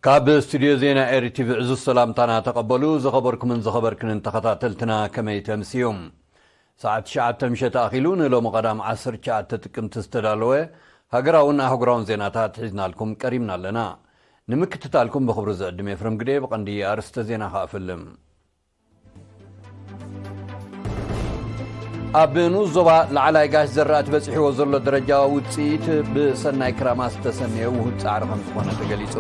ካብ ስቱድዮ ዜና ኤሪ ቲቪ ዕዙዝ ሰላምታና ተቐበሉ። ዝኸበርኩምን ዝኸበርክንን ተኸታተልትና ከመይ ተምስዩም? ሰዓት ትሽዓተ ምሸት ኣኺሉ ንሎሚ ቀዳም ዓሰርተ ትሽዓተ ጥቅምቲ ዝተዳለወ ሃገራውን ኣህጉራውን ዜናታት ሒዝናልኩም ቀሪብና ኣለና። ንምክትታልኩም ብኽብሪ ዝዕድም ኤፍረም ግደ። ብቐንዲ ኣርእስተ ዜና ከኣ እፍልም። ኣብ ንኡስ ዞባ ላዕላይ ጋሽ ዘራእቲ በጺሕዎ ዘሎ ደረጃ ውጽኢት ብሰናይ ክራማት ዝተሰነየ ውሁድ ጻዕሪ ከም ዝኾነ ተገሊጹ።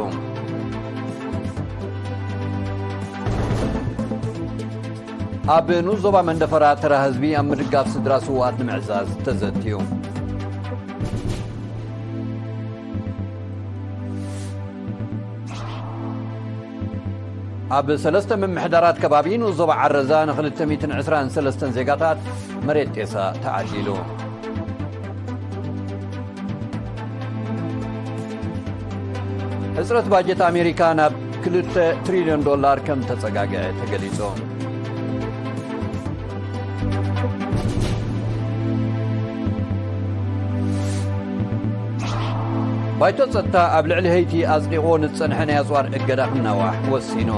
ኣብ ንኡስ ዞባ መንደፈራ ተራ ህዝቢ ኣብ ምድጋፍ ስድራ ስውኣት ንምዕዛዝ ተዘትዩ። ኣብ ሰለስተ ምምሕዳራት ከባቢ ንኡስ ዞባ ዓረዛ ንክልተ ሚእትን ዕስራን ሰለስተን ዜጋታት መሬት ጤሳ ተዓዲሉ። ሕጽረት ባጀት ኣሜሪካ ናብ ክልተ ትሪልዮን ዶላር ከም ተጸጋግዐ ተገሊጹ። ባይቶ ጸጥታ ኣብ ልዕሊ ሄይቲ ኣጽዲቕዎ ንዝጸንሐ ናይ ኣጽዋር እገዳ ክናዋሕ ወሲኑ።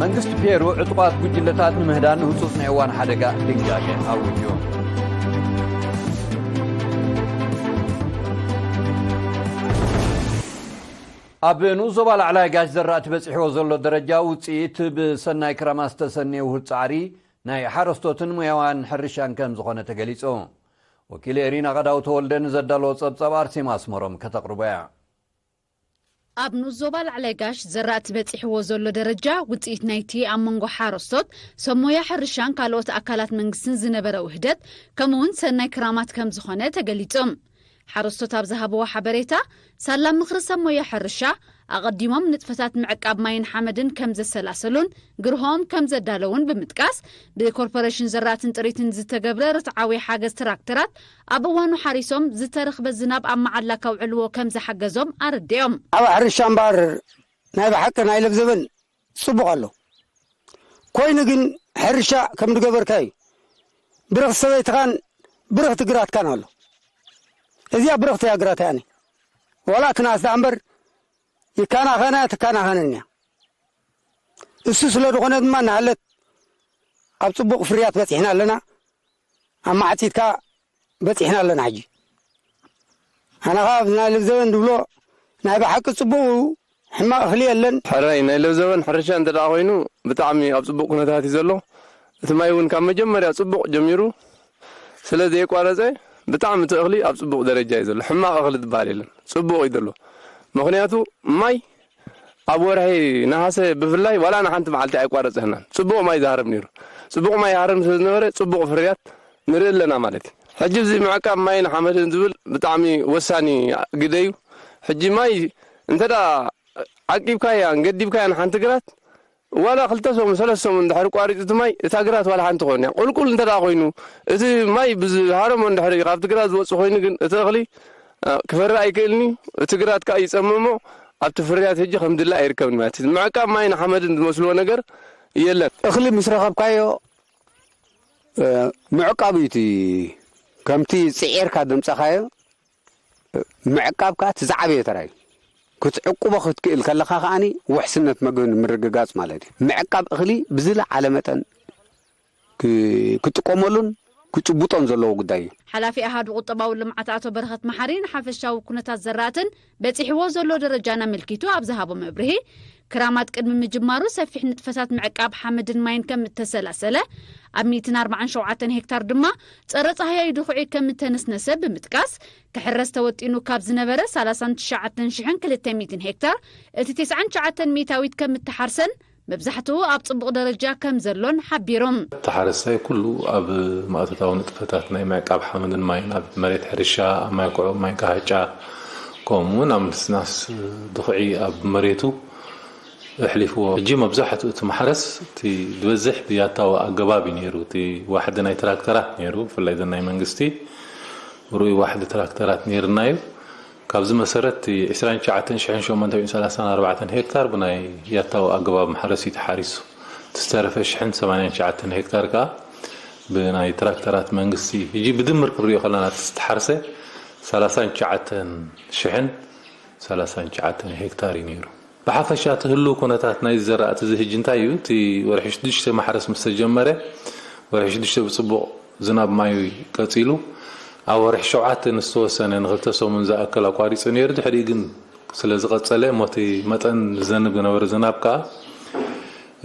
መንግስቲ ፔሩ ዕጡቓት ጉጅለታት ንምህዳን ህጹጽ ናይ እዋን ሓደጋ ድንጋገ ኣዊጁ። ኣብ ንኡስ ዞባ ላዕላይ ጋሽ ዘራእቲ በጺሕዎ ዘሎ ደረጃ ውጽኢት ብሰናይ ክራማት ዝተሰነየ ውሁድ ጻዕሪ ናይ ሓረስቶትን ሙያውያን ሕርሻን ከም ዝኾነ ተገሊጹ። ወኪል ኤሪና ቀዳው ተወልደ ንዘዳለዎ ጸብጻብ ኣርሴማ ኣስመሮም ከተቕርቦ እያ። ኣብ ንኡስ ዞባ ላዕላይ ጋሽ ዘራእቲ በጺሕዎ ዘሎ ደረጃ ውጽኢት ናይቲ ኣብ መንጎ ሓረስቶት፣ ሰብ ሞያ ሕርሻን ካልኦት ኣካላት መንግስትን ዝነበረ ውህደት፣ ከምኡውን ሰናይ ክራማት ከም ዝኾነ ተገሊጹ። ሓረስቶት ኣብ ዝሃብዎ ሓበሬታ፣ ሳላ ምኽሪ ሰብ ሞያ ሕርሻ፣ ኣቐዲሞም ንጥፈታት ምዕቃብ ማይን ሓመድን ከም ዘሰላሰሉን ግርሆም ከም ዘዳለውን ብምጥቃስ፣ ብኮርፖሬሽን ዘራእትን ጥሪትን ዝተገብረ ርትዓዊ ሓገዝ ትራክተራት ኣብ እዋኑ ሓሪሶም ዝተረኽበ ዝናብ ኣብ መዓላ ከውዕልዎ ከም ዝሓገዞም ኣረዲኦም። ኣብ ሕርሻ እምበኣር ናይ ብሓቂ ናይ ለብዘበን ጽቡቕ ኣሎ። ኮይኑ ግን ሕርሻ ከም ዝገበርካ እዩ። ብርኽቲ ሰበይትኻን ብርኽቲ ግራትካን ኣሎ። እዚኣ ብርኽቲ እያ ግራት እያ። ዋላ ትናስ ደኣ እምበር ይካናኸና ትካናኸነን እያ። እሱ ስለ ዝኾነ ድማ እናሃለት ኣብ ጽቡቕ ፍርያት በጺሕና ኣለና። ኣብ ማዕጺድካ በጺሕና ኣለና። ሕጂ ኣነ ኸኣ ኣብ ናይ ለብዘበን ዝብሎ ናይ ብሓቂ ጽቡቕ እዩ። ሕማቕ እኽሊ የለን። ሕራይ ናይ ለብዘበን ሕርሻ እንተ ደኣ ኮይኑ ብጣዕሚ ኣብ ጽቡቕ ኩነታት እዩ ዘሎ። እቲ ማይ እውን ካብ መጀመርያ ጽቡቕ ጀሚሩ ስለ ዘየቋረጸ ብጣዕሚ እቲ እኽሊ ኣብ ጽቡቕ ደረጃ እዩ ዘሎ። ሕማቕ እኽሊ ዝበሃል የለን። ጽቡቕ እዩ ዘሎ። ምኽንያቱ ማይ ኣብ ወርሒ ነሃሰ ብፍላይ ዋላ ንሓንቲ መዓልቲ ኣይቋረጸናን። ጽቡቕ ማይ ዝሃርም ነይሩ። ጽቡቕ ማይ ይሃርም ስለ ዝነበረ ጽቡቕ ፍርያት ንርኢ ኣለና ማለት እዩ። ሕጂ እዚ ምዕቃብ ማይን ሓመድን ዝብል ብጣዕሚ ወሳኒ ግደ እዩ። ሕጂ ማይ እንተ ደኣ ዓቂብካያን ገዲብካያን ሓንቲ ግራት ዋላ ክልተ ሰሙን ሰለስተ ሰሙን እንድሕር ቋሪጹ እቲ ማይ እታ ግራት ዋላ ሓንቲ ኮይኑ እያ። ቁልቁል እንተ ደኣ ኮይኑ እቲ ማይ ብዝሃረሞ እንድሕር ካብቲ ግራት ዝወጽእ ኮይኑ ግን እቲ እኽሊ እ፣ ክፈሪ ኣይክእልን እዩ። እቲ ግራት ከኣ ይጸምም እሞ ኣብቲ ፍርያት ሕጂ ከም ድለ ኣይርከብን ማለት እዩ። ምዕቃብ ማይን ሓመድን ዝመስልዎ ነገር የለን። እኽሊ ምስ ረኸብካዮ እ፣ ምዕቃብ እዩ እቲ ከምቲ ጽዒርካ ዘምጻኻዮ እ፣ ምዕቃብ ከኣ እቲ ዝዓበየ ተራ እዩ። ክትዕቁቦ ክትክእል ከለኻ ከኣኒ ውሕስነት መግቢ ንምርግጋጽ ማለት እዩ። ምዕቃብ እኽሊ ብዝለዓለ መጠን ክ-፣ ክጥቀመሉን ክጭብጦን ዘለዎ ጉዳይ እዩ። ሓላፊ ኣሃዱ ቁጠባዊ ልምዓት ኣቶ በረኸት መሓሪ ንሓፈሻዊ ኩነታት ዘራእትን በጺሕዎ ዘሎ ደረጃን ኣመልኪቱ ኣብ ዝሃቦ መብርሂ፣ ክራማት ቅድሚ ምጅማሩ ሰፊሕ ንጥፈታት ምዕቃብ ሓመድን ማይን ከም እተሰላሰለ፣ ኣብ ሚእትን ኣርባዓን ሸውዓተን ሄክታር ድማ ጸረ ጻህያይ ድኹዒ ከም እተነስነሰ ብምጥቃስ፣ ክሕረስ ተወጢኑ ካብ ዝነበረ ሰላሳን ትሽዓተን ሽሕን ክልተ ሚእትን ሄክታር፣ እቲ ተስዓን ትሽዓተን ሚእታዊት ከም እተሓርሰን መብዛሕትኡ ኣብ ጽቡቕ ደረጃ ከም ዘሎን ሓቢሮም። እቲ ሓረስታይ ኩሉ ኣብ ማእቶታዊ ንጥፈታት ናይ ምዕቃብ ሓመድን ማይን ኣብ መሬት ሕርሻ፣ ኣብ ማይ ኩዑ፣ ማይ ካህጫ፣ ከምኡ እውን ኣብ ምስናስ ድኹዒ ኣብ መሬቱ ኣሕሊፍዎ። ሕጂ መብዛሕትኡ እቲ ማሕረስ እቲ ዝበዝሕ ብያታዊ ኣገባብ እዩ ነይሩ። እቲ ዋሕዲ ናይ ትራክተራት ነይሩ፣ ብፍላይ እዘን ናይ መንግስቲ ርኡይ ዋሕዲ ትራክተራት ነይርና እዩ። ካብዚ መሰረት እቲ ዕስራን ትሽዓተን ሽሕን ሸሞንተ ሚእትን ሰላሳን ኣርባዕተን ሄክታር ብናይ ያታዊ ኣገባብ ማሕረስ እዩ ተሓሪሱ። እቲ ዝተረፈ ሽሕን ሰማንያን ትሽዓተን ሄክታር ከኣ ብናይ ትራክተራት መንግስቲ፣ ሕጂ ብድምር ክንሪኦ ከለና፣ እቲ ዝተሓርሰ ሰላሳን ትሽዓተን ሽሕን ሰላሳን ትሽዓተን ሄክታር እዩ ነይሩ። ብሓፈሻ እቲ ህሉው ኩነታት ናይ ዘራእቲ እዚ ሕጂ እንታይ እዩ? እቲ ወርሒ ሽዱሽተ ማሕረስ ምስ ተጀመረ፣ ወርሒ ሽዱሽተ ብጽቡቕ ዝናብ ማይ ቀጺሉ፣ ኣብ ወርሒ ሸውዓተ ንዝተወሰነ ንክልተ ሰሙን ዝኣክል ኣቋሪጹ ነይሩ። ድሕሪኡ ግን ስለ ዝቐጸለ፣ እሞ እቲ መጠን ዝዘንብ ዝነበረ ዝናብ ከኣ፣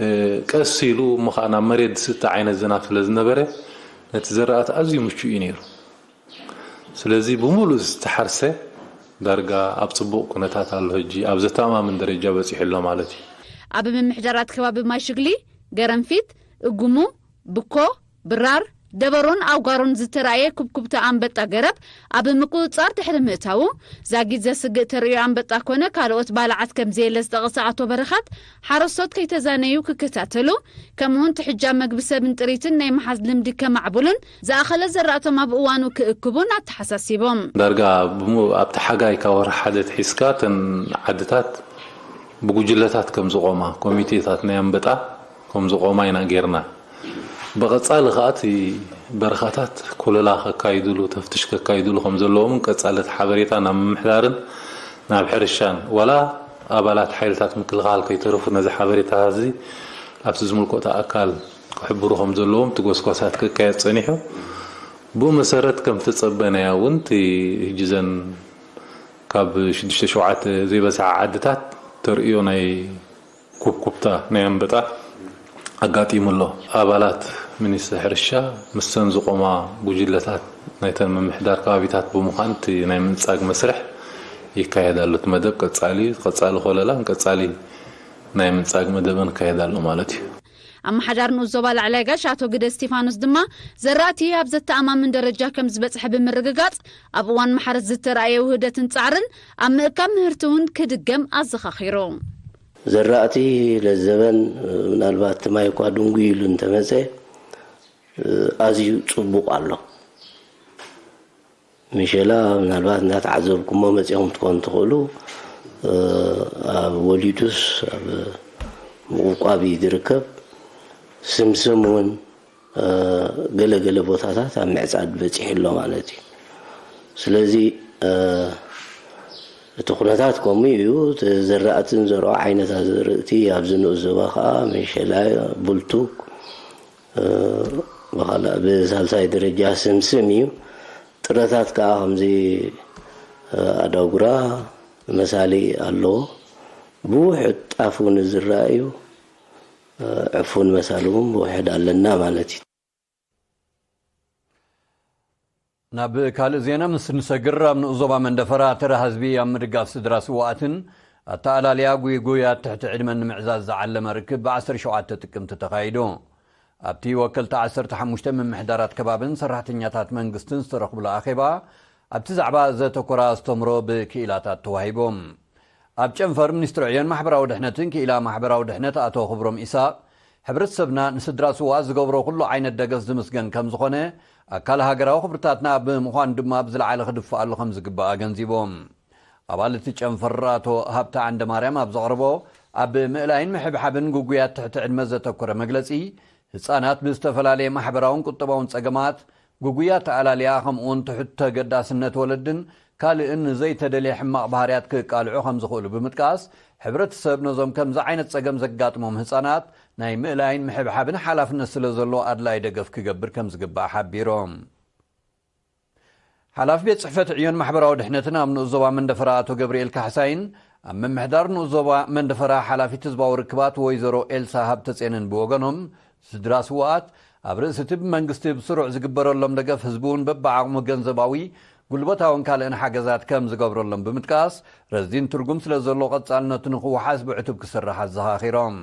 እ፣ ቀስ ኢሉ፣ እሞ ኸኣ ናብ መሬት ዝስተ ዓይነት ዝናብ ስለ ዝነበረ፣ ነቲ ዘራእቲ ኣዝዩ ምቹእ እዩ ነይሩ። ስለዚ ብምሉእ ዝተሓርሰ ዳርጋ ኣብ ጽቡቕ ኩነታት ኣሎ። ሕጂ ኣብ ዘተኣማምን ደረጃ በጺሑ ኣሎ ማለት እዩ። ኣብ ምምሕዳራት ከባቢ ማይሽግሊ፣ ገረንፊት፣ እጉሙ፣ ብኮ፣ ብራር፣ ደበሮን ኣውጋሮን ዝተራእየ ኩብኩብታ ኣንበጣ ገረብ ኣብ ምቁጽጻር ድሕሪ ምእታዉ፣ ዛጊት ዘስግእ ተርእዮ ኣንበጣ ኮነ ካልኦት ባልዓት ከም ዘየለ ዝጠቐሰ ኣቶ በረኻት፣ ሓረስቶት ከይተዛነዩ ክከታተሉ፣ ከምኡውን ትሕጃ መግቢ ሰብን ጥሪትን ናይ ምሓዝ ልምዲ ከማዕብሉን ዝኣኸለ ዘራእቶም ኣብ እዋኑ ክእክቡን ኣተሓሳሲቦም። ዳርጋ ብሙ-፣ ኣብቲ ሓጋይ ካብ ወርሒ ሓደ ትሒዝካ እተን ዓድታት ብጉጅለታት ከም ዝቖማ፣ ኮሚቴታት ናይ ኣንበጣ ከም ዝቖማ ኢና ጌርና። ብቐጻሊ ከኣ እቲ በረኻታት ኮለላ ከካይድሉ፣ ተፍትሽ ከካይድሉ ከም ዘለዎምን ቀጻሊ እቲ ሓበሬታ ናብ ምምሕዳርን ናብ ሕርሻን፣ ዋላ ኣባላት ሓይልታት ምክልኻል ከይተረፉ ነዚ ሓበሬታ እዚ ኣብቲ ዝምልከቶ ኣካል ክሕብሩ ከም ዘለዎም እቲ ጎስጓሳት ክካየድ ጸኒሑ። ብኡ መሰረት ከም ዝተጸበናዮ እውን እቲ ሕጂ ዘን ካብ ሽዱሽተ ሸውዓተ ዘይበዝሓ ዓድታት ተርእዮ ናይ ኩብኩብታ ናይ ኣንበጣ ኣጋጢሙ ኣሎ። ኣባላት ሚኒስትሪ ሕርሻ ምስተን ዝቖማ ጉጅለታት ናይተን ምምሕዳር ከባቢታት ብምዃን እቲ ናይ ምንጻግ መስርሕ ይካየድ ኣሎ። እቲ መደብ ቀጻሊ፣ ቀጻሊ ኮለላን ቀጻሊ ናይ ምንጻግ መደብን ይካየድ ኣሎ ማለት እዩ። ኣመሓዳሪ ንኡስ ዞባ ላዕላይ ጋሽ ኣቶ ግደ እስቲፋኖስ ድማ፣ ዘራእቲ ኣብ ዘተኣማምን ደረጃ ከም ዝበጽሐ ብምርግጋጽ፣ ኣብ እዋን ማሕረስ ዝተራእየ ውህደትን ጻዕርን ኣብ ምእካብ ምህርቲ እውን ክድገም ኣዘኻኺሩ። ዘራእቲ ለዘበን፣ ምናልባት እቲ ማይ እኳ ድንጉ ኢሉ እንተመጸ፣ ኣዝዩ ጽቡቕ ኣሎ። ምሸላ ምናልባት እንዳተዓዘብኩሞ መጺኹም ትኾኑ ትኽእሉ። ኣብ ወሊዱስ ኣብ ምቑቋብ እዩ ዝርከብ። ስምስም እውን ገለ ገለ ቦታታት ኣብ ምዕጻድ በጺሑ ኣሎ ማለት እዩ። ስለዚ እቲ ኩነታት ከምኡ እዩ። እቲ ዘራእቲ ንዘርኦ ዓይነት ኣዝርእቲ ኣብዚ ንኡስ ዞባ ከዓ ምሸላ፣ ቡልቱክ፣ ብኻልእ፣ ብሳልሳይ ደረጃ ስምስም እዩ። ጥረታት ከዓ ከምዚ ኣዳጉራ መሳሊ ኣለዎ። ብውሕድ ጣፍ እውን ዝረኣዩ ዕፉን መሳሊ እውን ብውሕድ ኣለና ማለት እዩ። ናብ ካልእ ዜና ምስ ንሰግር፣ ኣብ ንኡስ ዞባ መንደፈራ ተራ ህዝቢ ኣብ ምድጋፍ ስድራ ስውኣትን ኣተኣላልያ ጉይጉያት ትሕቲ ዕድመን ንምዕዛዝ ዝዓለመ ርክብ ብ ዓሰርተ ሸውዓተ ጥቅምቲ ተኻይዱ። ኣብቲ ወከልቲ ዓሰርተ ሓሙሽተ ምምሕዳራት ከባብን ሰራሕተኛታት መንግስትን ዝተረኽብሉ ኣኼባ፣ ኣብቲ ዛዕባ ዘተኮረ ኣስተምህሮ ብክኢላታት ተዋሂቦም። ኣብ ጨንፈር ሚኒስትሪ ዕዮን ማሕበራዊ ድሕነትን ክኢላ ማሕበራዊ ድሕነት ኣቶ ክብሮም ኢሳቕ፣ ሕብረተሰብና ንስድራ ስውኣት ዝገብሮ ኩሉ ዓይነት ደገፍ ዝምስገን ከም ዝኾነ፣ ኣካል ሃገራዊ ክብርታትና ብምዃኑ ድማ ብዝለዓለ ክድፍኣሉ ከም ዝግባእ ኣገንዚቦም። ኣባል እቲ ጨንፈር ኣቶ ሃብተ ዓንደማርያም ኣብ ዘቕረቦ፣ ኣብ ምእላይን ምሕብሓብን ግጉያት ትሕቲ ዕድመ ዘተኮረ መግለጺ፣ ህጻናት ብዝተፈላለየ ማሕበራውን ቁጠባውን ጸገማት፣ ግጉያት ኣተኣላልያ፣ ከምኡውን ትሑት ተገዳስነት ወለድን ካልእን ንዘይተደልየ ሕማቕ ባህርያት ክቃልዑ ከም ዝኽእሉ ብምጥቃስ፣ ሕብረተሰብ ነዞም ከምዚ ዓይነት ጸገም ዘጋጥሞም ህጻናት ናይ ምእላይን ምሕብሓብን ሓላፍነት ስለ ዘለዎ ኣድላዪ ደገፍ ክገብር ከም ዝግባእ ሓቢሮም። ሓላፊ ቤት ጽሕፈት ዕዮን ማሕበራዊ ድሕነትን ኣብ ንኡስ ዞባ መንደፈራ ኣቶ ገብርኤል ካሕሳይን ኣብ ምምሕዳር ንኡስ ዞባ መንደፈራ ሓላፊት ህዝባዊ ርክባት ወይዘሮ ኤልሳ ሃብተጼንን ብወገኖም፣ ስድራ ስውኣት ኣብ ርእሲ እቲ ብመንግስቲ ብስሩዕ ዝግበረሎም ደገፍ ህዝቢ እውን በብዓቕሙ ገንዘባዊ፣ ጉልበታውን ካልእን ሓገዛት ከም ዝገብረሎም ብምጥቃስ፣ ረዚን ትርጉም ስለ ዘሎ ቀጻልነቱ ንኽወሓስ ብዕቱብ ክስራሕ ኣዘኻኺሮም።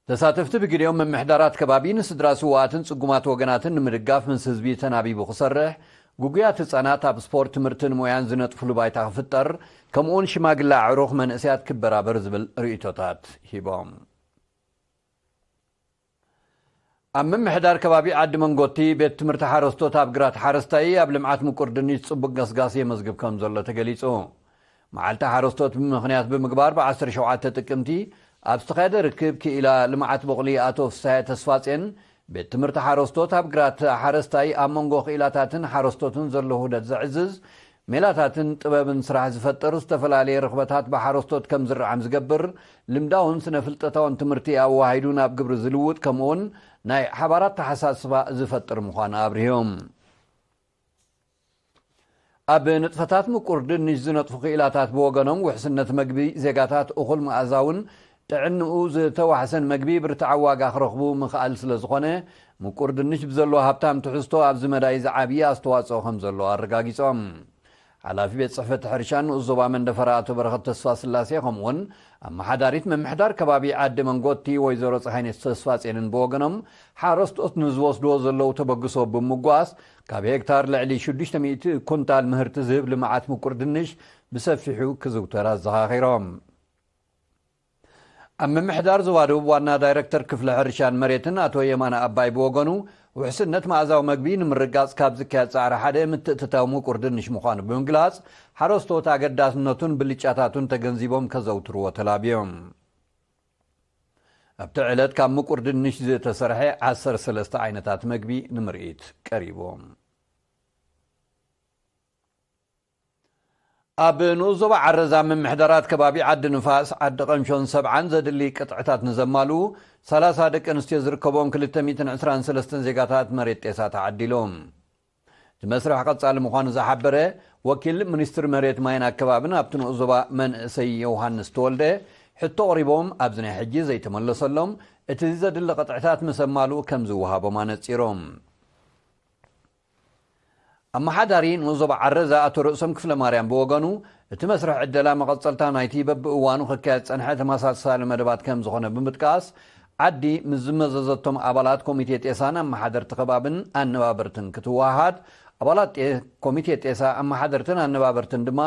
ተሳተፍቲ ብግዲኦም ምምሕዳራት ከባቢ ንስድራ ስውኣትን ጽጉማት ወገናትን ንምድጋፍ ምስ ህዝቢ ተናቢቡ ክሰርሕ፣ ግጉያት ህጻናት ኣብ ስፖርት፣ ትምህርትን ሞያን ዝነጥፍሉ ባይታ ክፍጠር፣ ከምኡውን ሽማግለ ኣዕሩኽ መንእሰያት ክበራበር ዝብል ርእይቶታት ሂቦም። ኣብ ምምሕዳር ከባቢ ዓዲ መንጎቲ ቤት ትምህርቲ ሓረስቶት ኣብ ግራት ሓረስታይ ኣብ ልምዓት ምቁር ድንች ጽቡቕ ገስጋስ የመዝግብ ከም ዘሎ ተገሊጹ። መዓልቲ ሓረስቶት ብምኽንያት ብምግባር ብ ዓሰርተ ሸውዓተ ጥቅምቲ ኣብ ዝተኻየደ ርክብ ክኢላ ልምዓት ቦቕሊ ኣቶ ፍሳየ ተስፋጼን፣ ቤት ትምህርቲ ሓረስቶት ኣብ ግራት ሓረስታይ ኣብ መንጎ ክኢላታትን ሓረስቶትን ዘሎ ውህደት ዘዕዝዝ ሜላታትን ጥበብን ስራሕ ዝፈጥር ዝተፈላለየ ርኽበታት ብሓረስቶት ከም ዝረዓም ዝገብር ልምዳውን ስነ ፍልጠታውን ትምህርቲ ኣወሃሂዱ ናብ ግብሪ ዝልውጥ ከምኡውን ናይ ሓባር ኣተሓሳስባ ዝፈጥር ምዃኑ ኣብርሂዮም። ኣብ ንጥፈታት ምቁር ድንሽ ዝነጥፉ ክኢላታት ብወገኖም ውሕስነት መግቢ ዜጋታት እኹል መኣዛውን ጥዕንኡ ዝተዋሕሰን መግቢ ብርትዓዊ ዋጋ ክረኽቡ ምኽኣል ስለ ዝኾነ ምቁር ድንሽ ብዘለዎ ሃብታም ትሕዝቶ ኣብዚ መዳይ ዝዓብየ ኣስተዋፅኦ ከም ዘለዎ ኣረጋጊፆም። ሓላፊ ቤት ጽሕፈት ሕርሻን ንኡስ ዞባ መንደፈራ ኣቶ በረኸት ተስፋ ስላሴ ከምኡውን ኣመሓዳሪት ምምሕዳር ከባቢ ዓዲ መንጎቲ ወይዘሮ ፀሃይነት ተስፋ ጼንን ብወገኖም ሓረስቶት ንዝወስድዎ ዘለዉ ተበግሶ ብምጓስ ካብ ሄክታር ልዕሊ ሽዱሽተ ሚእቲ ኩንታል ምህርቲ ዝህብ ልምዓት ምቁር ድንሽ ብሰፊሑ ክዝውተር ኣዘኻኺሮም። ኣብ ምምሕዳር ዞባ ደቡብ ዋና ዳይረክተር ክፍሊ ሕርሻን መሬትን ኣቶ የማነ ኣባይ ብወገኑ ውሕስነት መኣዛዊ መግቢ ንምርጋጽ ካብ ዝካየድ ጻዕሪ ሓደ ምትእትታው ምቁር ድንሽ ምዃኑ ብምግላጽ ሓረስቶት ኣገዳስነቱን ብልጫታቱን ተገንዚቦም ከዘውትርዎ ተላብዮም። ኣብቲ ዕለት ካብ ምቁር ድንሽ ዝተሰርሐ ዓሰርተ ሰለስተ ዓይነታት መግቢ ንምርኢት ቀሪቡ። ኣብ ንኡስ ዞባ ዓረዛ ምምሕዳራት ከባቢ ዓዲ ንፋስ፣ ዓዲ ቐምሾን ሰብዓን ዘድሊ ቅጥዕታት ንዘማልኡ ሰላሳ ደቂ ኣንስትዮ ዝርከቦም ክልተ ሚእትን ዕስራን ሰለስተን ዜጋታት መሬት ጤሳ ተዓዲሎም። እቲ መስርሕ ቀጻሊ ምዃኑ ዝሓበረ ወኪል ሚኒስትሪ መሬት ማይን ኣከባብን ኣብቲ ንኡስ ዞባ መንእሰይ ዮሃንስ ተወልደ፣ ሕቶ ኣቕሪቦም ኣብዚ ናይ ሕጂ ዘይተመለሰሎም እቲ ዘድሊ ቅጥዕታት ምስ ኣማልኡ ከም ዝወሃቦም ኣነጺሮም። ኣመሓዳሪ ንኡስ ዞባ ዓረዛ ኣቶ ርእሶም ክፍለ ማርያም ብወገኑ፣ እቲ መስርሕ ዕደላ መቐጸልታ ናይቲ በብእዋኑ ክካየድ ዝጸንሐ ተመሳሳሊ መደባት ከም ዝኾነ ብምጥቃስ፣ ዓዲ ምስ ዝመዘዘቶም ኣባላት ኮሚቴ ጤሳን ኣመሓደርቲ ከባብን ኣነባበርትን ክትወሃሃድ፣ ኣባላት ጤ-፣ ኮሚቴ ጤሳ ኣመሓደርትን ኣነባበርትን ድማ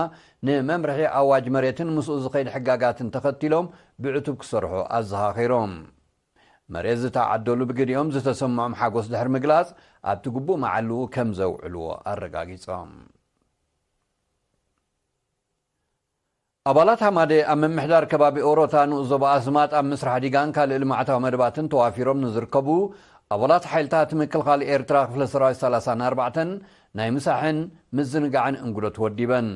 ንመምርሒ ኣዋጅ መሬትን ምስኡ ዝኸይድ ሕጋጋትን ተኸቲሎም ብዕቱብ ክሰርሑ ኣዘኻኺሮም። መሬት ዝተዓደሉ ብግዲኦም ዝተሰምዖም ሓጎስ ድሕሪ ምግላጽ፣ ኣብቲ ግቡእ መዓልኡ ከም ዘውዕልዎ ኣረጋጊጾም። ኣባላት ሃማደ ኣብ ምምሕዳር ከባቢ ኦሮታ ንኡስ ዞባ ኣስማጥ ኣብ ምስራሕ ዲጋን ካልእ ልምዓታዊ መደባትን ተዋፊሮም ንዝርከቡ ኣባላት ሓይልታት ምክልኻል ኤርትራ ክፍለ ሰራዊት ሰላሳን ኣርባዕተን ናይ ምሳሕን ምዝንጋዕን እንግዶ ተወዲበን።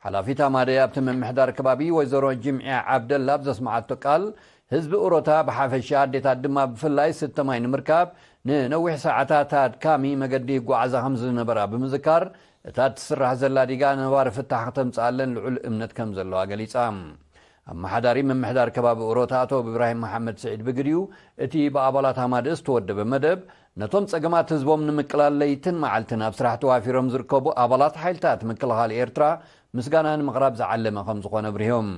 ሓላፊት ሃማደ ኣብቲ ምምሕዳር ከባቢ ወይዘሮ ጅምዕያ ዓብደላ ኣብ ዘስመዓቶ ቃል፣ ህዝቢ ኦሮታ ብሓፈሻ ኣዴታት ድማ ብፍላይ ስተ ማይ ንምርካብ ንነዊሕ ሰዓታት ኣድካሚ መገዲ ይጓዓዛ ከም ዝነበራ ብምዝካር፣ እታ እትስራሕ ዘላ ዲጋ ነባሪ ፍታሕ ክተምጽኣለን ልዑል እምነት ከም ዘለዋ ገሊጻ። ኣመሓዳሪ ምምሕዳር ከባቢ ኦሮታ ኣቶ እብራሂም መሓመድ ስዒድ ብግዲኡ፣ እቲ ብኣባላት ሃማደ ዝተወደበ መደብ፣ ነቶም ጸገማት ህዝቦም ንምቅላል ለይትን መዓልትን ኣብ ስራሕ ተዋፊሮም ዝርከቡ ኣባላት ሓይልታት ምክልኻል ኤርትራ ምስጋና ንምቕራብ ዝዓለመ ከም ዝኾነ ኣብሪሆም።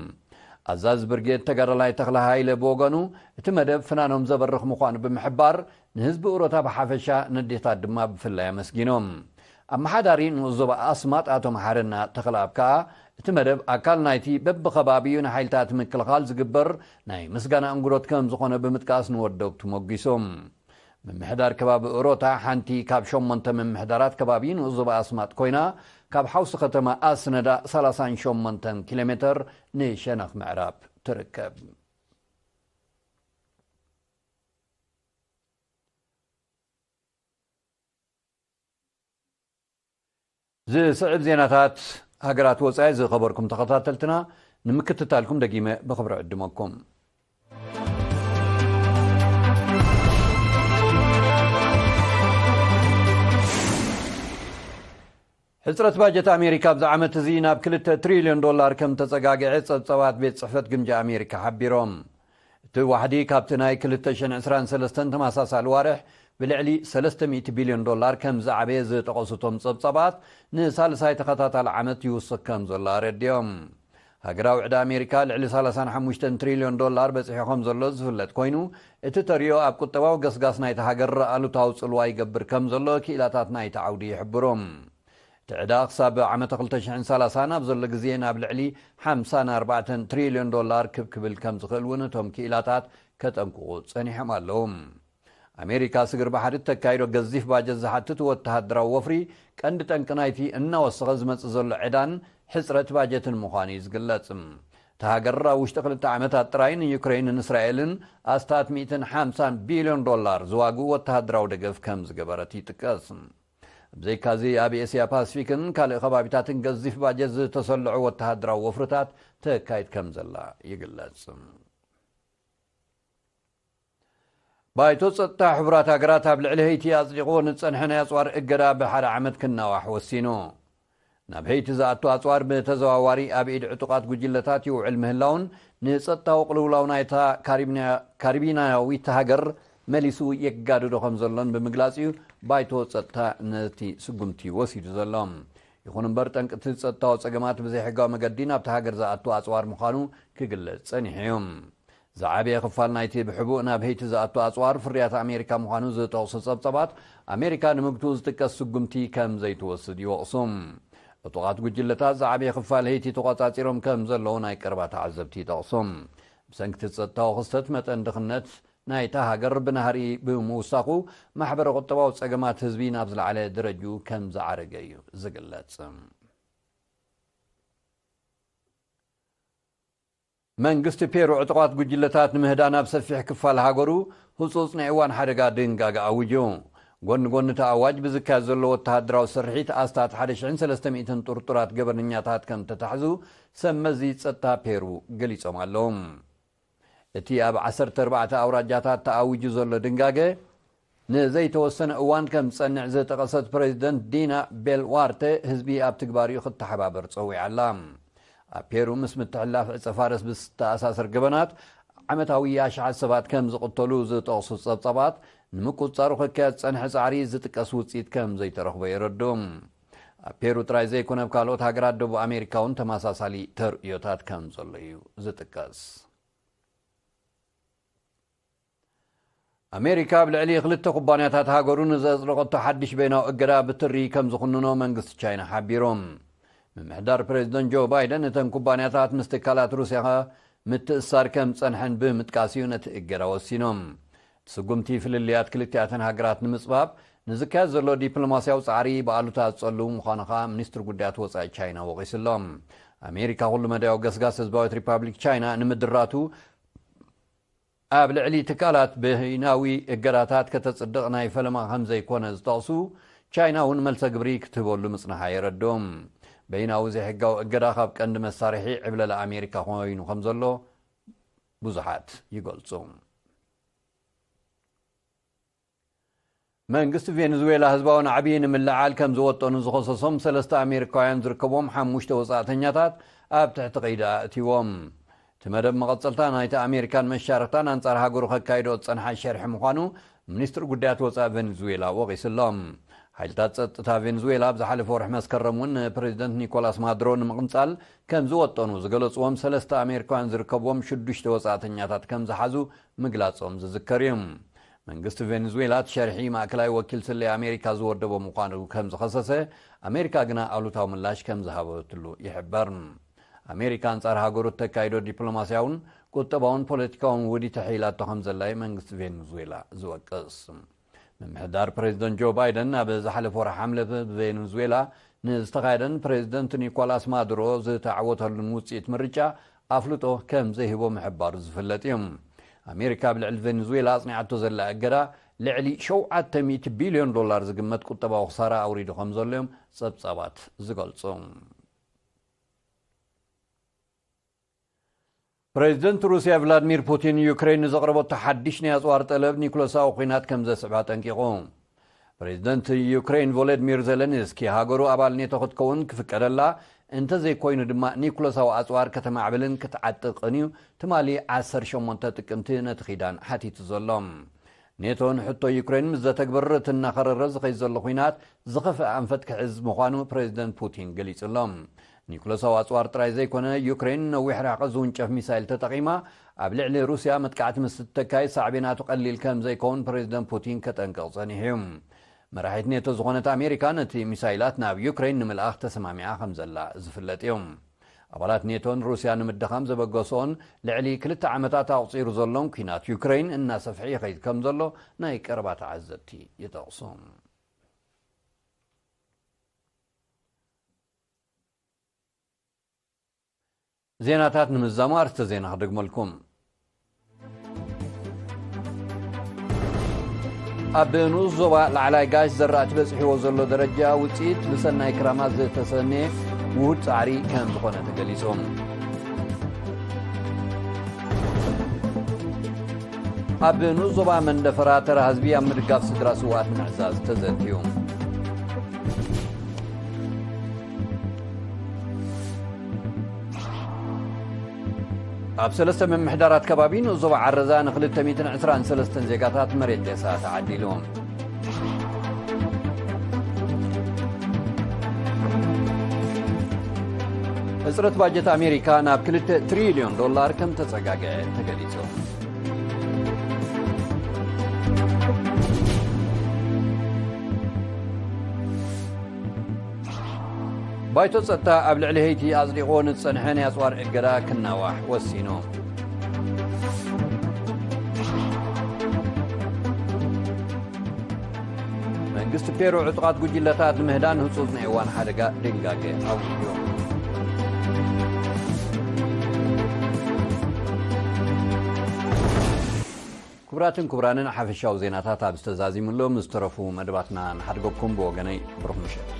ኣዛዚ ብርጌድ ተጋዳላይ ተኽለ ሃይለ ብወገኑ፣ እቲ መደብ ፍናኖም ዘበርኽ ምዃኑ ብምሕባር፣ ንህዝቢ ኡሮታ ብሓፈሻ ነዴታት ድማ ብፍላይ ኣመስጊኖም። ኣመሓዳሪ ንኡስ ዞባ ኣስማጥ ኣቶ መሓረና ተኽለኣብ ከኣ፣ እቲ መደብ ኣካል ናይቲ በብኸባቢኡ ንሓይልታት ምክልኻል ዝግበር ናይ ምስጋና እንግዶት ከም ዝኾነ ብምጥቃስ ንወደብቱ ሞጊሶም። ምምሕዳር ከባቢ ኡሮታ ሓንቲ ካብ ሸሞንተ ምምሕዳራት ከባቢ ንኡስ ዞባ ኣስማጥ ኮይና፣ ካብ ሓውሲ ከተማ ኣስነዳ ሰላሳን ሸሞንተን ኪሎ ሜተር ንሸነኽ ምዕራብ ትርከብ። ዝስዕብ ዜናታት ሃገራት ወጻኢ ዝኸበርኩም ተኸታተልትና ንምክትታልኩም ደጊመ ብኽብሪ ዕድመኩም። ሕጽረት ባጀት ኣሜሪካ ኣብዚ ዓመት እዚ ናብ ክልተ ትሪልዮን ዶላር ከም ተጸጋግዐ ጸብጻባት ቤት ጽሕፈት ግምጃ ኣሜሪካ ሓቢሮም። እቲ ዋሕዲ ካብቲ ናይ ክልተ ሽሕን ዕስራን ሰለስተን ተመሳሳሊ ዋርሕ ብልዕሊ ሰለስተ ሚእቲ ቢልዮን ዶላር ከም ዝዓበየ ዝጠቐሱ እቶም ጸብጻባት፣ ንሳልሳይ ተኸታታሊ ዓመት ይውስኽ ከም ዘሎ ኣረዲኦም። ሃገራዊ ዕዳ ኣሜሪካ ልዕሊ ሰላሳን ሓሙሽተን ትሪልዮን ዶላር በጺሑ ከም ዘሎ ዝፍለጥ ኮይኑ፣ እቲ ተሪኦ ኣብ ቁጠባዊ ገስጋስ ናይቲ ሃገር ኣሉታዊ ጽልዋ ይገብር ከም ዘሎ ክኢላታት ናይቲ ዓውዲ ይሕብሩ። እቲ ዕዳ ክሳብ ዓመተ ክልተ ሽሕን ሰላሳን ኣብ ዘሎ ግዜ ናብ ልዕሊ ሓምሳን ኣርባዕተን ትሪልዮን ዶላር ክብ ክብል ከም ዝኽእል እውን እቶም ክኢላታት ከጠንቅቑ ጸኒሖም ኣለዉ። ኣሜሪካ ስግር ባሕሪ እተካይዶ ገዚፍ ባጀት ዝሓትት ወተሃደራዊ ወፍሪ ቀንዲ ጠንቂ ናይቲ እናወሰኸ ዝመጽእ ዘሎ ዕዳን ሕጽረት ባጀትን ምዃኑ እዩ ዝግለጽ። እታ ሃገር ኣብ ውሽጢ ክልተ ዓመታት ጥራይ ንዩክሬንን እስራኤልን ኣስታት ሚእትን ሓምሳን ቢልዮን ዶላር ዝዋግኡ ወተሃደራዊ ደገፍ ከም ዝገበረት ይጥቀስ። ብዘይካዚ፣ ኣብ ኤስያ ፓሲፊክን ካልእ ከባቢታትን ገዚፍ ባጀት ዝተሰልዑ ወተሃደራዊ ወፍርታት ተካይድ ከም ዘላ ይግለጽ። ባይቶ ጸጥታ ሕቡራት ሃገራት ኣብ ልዕሊ ሄይቲ ኣጽዲቕዎ ንጸንሐ ናይ ኣጽዋር እገዳ ብሓደ ዓመት ክናዋሕ ወሲኑ። ናብ ሄይቲ ዝኣቱ ኣጽዋር ብተዘዋዋሪ ኣብ ኢድ ዕጡቓት ጉጅለታት ይውዕል ምህላውን፣ ንጸጥታዊ ቅልውላው ናይታ ካሪብና-፣ ካሪቢናያዊት ሃገር መሊሱ የጋድዶ ከም ዘሎን ብምግላጽ እዩ ባይቶ ጸጥታ ነቲ ስጉምቲ ወሲዱ ዘሎ። ይኹን እምበር፣ ጠንቂ እቲ ጸጥታዊ ጸገማት ብዘይሕጋዊ መገዲ ናብቲ ሃገር ዝኣቱ ኣጽዋር ምዃኑ ክግለጽ ጸኒሑ እዩ። ዝዓበየ ክፋል ናይቲ ብሕቡእ ናብ ሄይቲ ዝኣቱ ኣጽዋር ፍርያት ኣሜሪካ ምዃኑ ዝጠቕሱ ጸብጻባት፣ ኣሜሪካ ንምግትኡ ዝጥቀስ ስጉምቲ ከም ዘይትወስድ ይወቕሱ። ዕጡቓት ጉጅለታት ዝዓበየ ክፋል ሄይቲ ተቖጻጺሮም ከም ዘለዉ ናይ ቀረባ ተዓዘብቲ ይጠቕሱ። ብሰንኪ እቲ ጸጥታዊ ክስተት፣ መጠን ድኽነት ናይታ ሃገር ብናህሪ ብምውሳኹ፣ ማሕበረ ቁጠባዊ ጸገማት ህዝቢ ናብ ዝለዓለ ደረጅኡ ከም ዝዓረገ እዩ ዝግለጽ። መንግስቲ ፔሩ ዕጡቓት ጉጅለታት ንምህዳን ኣብ ሰፊሕ ክፋል ሃገሩ ህጹጽ ናይ እዋን ሓደጋ ድንጋገ ኣዊጁ። ጎኒ ጎኒ እቲ ኣዋጅ ብዝካየድ ዘሎ ወተሃደራዊ ስርሒት ኣስታት ሓደ ሽሕን ሰለስተ ሚእትን ጥርጡራት ገበነኛታት ከም ተታሕዙ ሰብ መዚ ጸጥታ ፔሩ ገሊጾም ኣለዉ። እቲ ኣብ ዓሰርተ ኣርባዕተ ኣውራጃታት ተኣዊጁ ዘሎ ድንጋገ ንዘይተወሰነ እዋን ከም ዝጸንዕ ዝጠቐሰት ፕሬዚደንት ዲና ቤልዋርተ፣ ህዝቢ ኣብ ትግባሪኡ ክተሓባበር ጸዊዓ ኣላ። ኣብ ፔሩ ምስ ምትሕልላፍ ዕጸ ፋርስ ብዝተኣሳሰር ገበናት ዓመታዊ ኣሽሓት ሰባት ከም ዝቕተሉ ዝጠቕሱ ጸብጻባት፣ ንምቁጽጻሩ ክካየድ ዝጸንሐ ጻዕሪ ዝጥቀስ ውጽኢት ከም ዘይተረኽቦ የረድኡ። ኣብ ፔሩ ጥራይ ዘይኮነ፣ ኣብ ካልኦት ሃገራት ደቡብ ኣሜሪካ እውን ተመሳሳሊ ተርእዮታት ከም ዘሎ እዩ ዝጥቀስ። ኣሜሪካ ኣብ ልዕሊ ክልተ ኩባንያታት ሃገሩ ንዘጽደቐቶ ሓድሽ በይናዊ እገዳ ብትሪ ከም ዝኹንኖ መንግስቲ ቻይና ሓቢሩ። ምምሕዳር ፕሬዚደንት ጆ ባይደን፣ እተን ኩባንያታት ምስ ትካላት ሩስያ ምትእስሳር ከም ዝጸንሐን ብምጥቃስ እዩ ነቲ እገዳ ወሲኑ። እቲ ስጉምቲ፣ ፍልልያት ክልቲኣተን ሃገራት ንምጽባብ ንዝካየድ ዘሎ ዲፕሎማስያዊ ጻዕሪ ብኣሉታ ዝጸልው ምዃኑ ከኣ ሚኒስትሪ ጉዳያት ወጻኢ ቻይና ወቒሱ ኣሎ። ኣሜሪካ፣ ኩሉ መዳያዊ ገስጋስ ህዝባዊት ሪፓብሊክ ቻይና ንምድራቱ፣ ኣብ ልዕሊ ትካላት በይናዊ እገዳታት ከተጽድቕ ናይ ፈለማ ከም ዘይኮነ ዝጠቕሱ፣ ቻይና እውን መልሰ ግብሪ ክትህበሉ ምጽንሓ የረድኡ። በይናዊ ዘይሕጋዊ እገዳ ካብ ቀንዲ መሳርሒ ዕብለላ ኣሜሪካ ኮይኑ ከም ዘሎ ብዙሓት ይገልጹ። መንግስቲ ቬኔዙዌላ ህዝባዊ ናዕቢ ንምልዓል ከም ዝወጠኑ ዝኸሰሶም ሰለስተ ኣሜሪካውያን ዝርከብዎም ሓሙሽተ ወጻእተኛታት ኣብ ትሕቲ ቀይዲ ኣእትይዎም። እቲ መደብ መቐጸልታ ናይቲ ኣሜሪካን መሻርኽታን ኣንጻር ሃገሩ ከካይዶ ዝጸንሓ ሸርሒ ምዃኑ ሚኒስትሪ ጉዳያት ወጻኢ ቬኔዙዌላ ወቒሱ ኣሎ። ሓይልታት ጸጥታ ቬኔዙዌላ ኣብ ዝሓለፈ ወርሒ መስከረም እውን ንፕሬዚደንት ኒኮላስ ማዱሮ ንምቕንጻል ከም ዝወጠኑ ዝገለጽዎም ሰለስተ ኣሜሪካውያን ዝርከብዎም ሽዱሽተ ወጻእተኛታት ከም ዝሓዙ ምግላጾም ዝዝከር እዩ። መንግስቲ ቬኔዙዌላ እቲ ሸርሒ ማእከላይ ወኪል ስለያ ኣሜሪካ ዝወደቦ ምዃኑ ከም ዝኸሰሰ፣ ኣሜሪካ ግና ኣሉታዊ ምላሽ ከም ዝሃበትሉ ይሕበር። ኣሜሪካ ኣንጻር ሃገሩ እተካይዶ ዲፕሎማስያውን ቁጠባውን ፖለቲካውን ውዲት ኣሕይላቶ ከም ዘላ እዩ መንግስቲ ቬኔዙዌላ ዝወቅስ። ምምሕዳር ፕሬዚደንት ጆ ባይደን ኣብ ዝሓለፈ ወርሒ ሓምለ ቬኔዙዌላ ንዝተኻየደን ፕሬዚደንት ኒኮላስ ማዱሮ ዝተዓወተሉን ውጽኢት ምርጫ ኣፍልጦ ከም ዘይህቦ ምሕባሩ ዝፍለጥ እዩ። ኣሜሪካ ኣብ ልዕሊ ቬኔዙዌላ ኣጽኒዓቶ ዘላ እገዳ ልዕሊ ሸውዓተ ሚእቲ ቢልዮን ዶላር ዝግመት ቁጠባዊ ክሳራ ኣውሪዱ ከም ዘሎ እዮም ጸብጻባት ዝገልጹ። ፕሬዚደንት ሩስያ ቭላድሚር ፑቲን፣ ዩክሬን ንዘቕረበቶ ሓድሽ ናይ ኣጽዋር ጠለብ ኒኩለሳዊ ኲናት ከም ዘስዕባ ኣጠንቂቑ። ፕሬዚደንት ዩክሬን ቮሎዲሚር ዜለንስኪ፣ ሃገሩ ኣባል ኔቶ ክትከውን ክፍቀደላ፣ እንተዘይኮይኑ ድማ ኒኩለሳዊ ኣጽዋር ከተማዕብልን ክትዓጥቕን እዩ ትማሊ ዓሰርተ ሸሞንተ ጥቅምቲ ነቲ ኪዳን ሓቲቱ ዘሎ። ኔቶ ንሕቶ ዩክሬን ምስ ዘተግብር፣ እቲ እናኸረረ ዝኸይድ ዘሎ ኲናት ዝኸፍአ ኣንፈት ክሕዝ ምዃኑ ፕሬዚደንት ፑቲን ገሊጹ ኣሎ። ኒኩለሳዊ ኣጽዋር ጥራይ ዘይኮነ፣ ዩክሬን ነዊሕ ርሕቀት ዝውንጨፍ ሚሳይል ተጠቒማ ኣብ ልዕሊ ሩስያ መጥቃዕቲ ምስ እተካይድ፣ ሳዕቤናቱ ቀሊል ከም ዘይከውን ፕሬዚደንት ፑቲን ከጠንቅቕ ጸኒሑ እዩ። መራሒት ኔቶ ዝኾነት ኣሜሪካ፣ ነቲ ሚሳይላት ናብ ዩክሬን ንምልኣኽ ተሰማሚዓ ከም ዘላ ዝፍለጥ እዩ። ኣባላት ኔቶን ሩስያ ንምድኻም ዘበገሶን ልዕሊ ክልተ ዓመታት ኣቑጺሩ ዘሎን ኲናት ዩክሬን እናሰፍሐ ይኸይድ ከም ዘሎ ናይ ቀረባ ተዓዘብቲ ይጠቕሱ። ዜናታት ንምዛሙ ኣርስተ ዜና ክደግመልኩም። ኣብ ንኡስ ዞባ ላዕላይ ጋሽ ዘራእቲ በፂሕዎ ዘሎ ደረጃ ውፅኢት ብሰናይ ክራማት ዝተሰነየ ውሁድ ፃዕሪ ከም ዝኾነ ተገሊፁ። ኣብ ንኡስ ዞባ መንደፈራ ተራ ህዝቢ ኣብ ምድጋፍ ስድራ ስውኣት ምዕዛዝ ተዘትዩ። ኣብ ሰለስተ ምምሕዳራት ከባቢ ንኡስ ዞባ ዓረዛ ን ክልተ ሚእትን ዕስራን ሰለስተን ዜጋታት መሬት ጤሳ ተዓዲሉ። ሕፅረት ባጀት ኣሜሪካ ናብ ክልተ ትሪልዮን ዶላር ከም ተፀጋግዐ ተገሊፁ። ባይቶ ጸጥታ ኣብ ልዕሊ ሄይቲ ኣጽዲቕዎ ንዝጸንሐ ናይ ኣጽዋር እገዳ ክናዋሕ ወሲኑ። መንግስቲ ፔሩ ዕጡቓት ጉጅለታት ንምህዳን ህጹጽ ናይ እዋን ሓደጋ ድንጋገ ኣውጅዩ። ክቡራትን ክቡራንን፣ ሓፈሻዊ ዜናታት ኣብ ዝተዛዚምሎም ዝተረፉ መደባትና ንሓድገኩም። ብወገነይ ብሩኽ ምሸት።